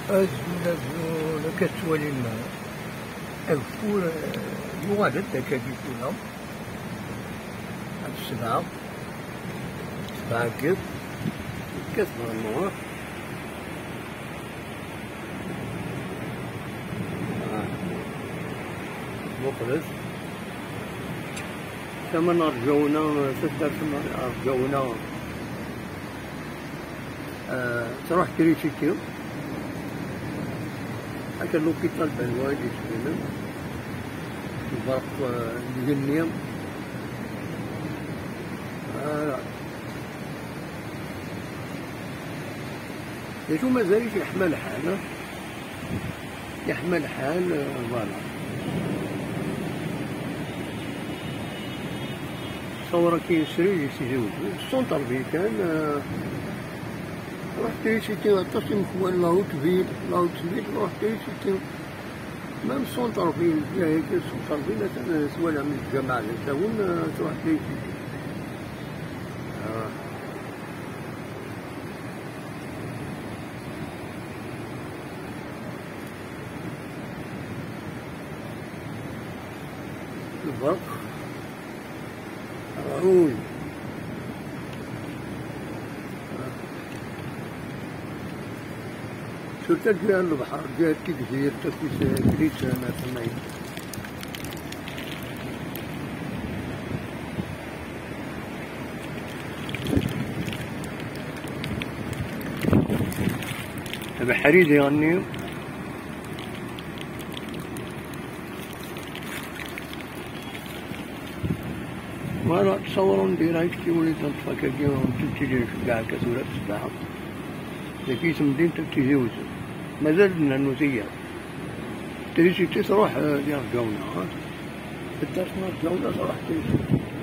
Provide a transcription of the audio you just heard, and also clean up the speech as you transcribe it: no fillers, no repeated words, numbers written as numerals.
أزول كتولي أغفور يوالد كاكيكولا هاد 7 7 كيف كثر النور مخلص. ثم رجعونا تدار ثم رجعونا تروح تريسيتي هكا l'hôpital بنوادي سليمان البرق الجنية. شو مازال يحمى الحال، يحمى الحال voilà. صورة كيسري يسجل centre-ville كان روح تريسيتي عطاتي مخوان la haute-ville، la haute-ville روح تريسيتي même centre-ville هيك centre-ville سوالا من الجامعة تاون تروح تريسيتي. البرق العون شو جهة البحر، جهة تكزير تكويس كريسانة تماين. بحريد يغني. voilà تصوروا direct كي وليت نطفى كي تمشي كاع كسولة السباحة ذاك مدينة تيزي وزو مازال لنا النوزية تريسيتي تروح ديال الجونة، الدار الجونة تروح تريسيتي.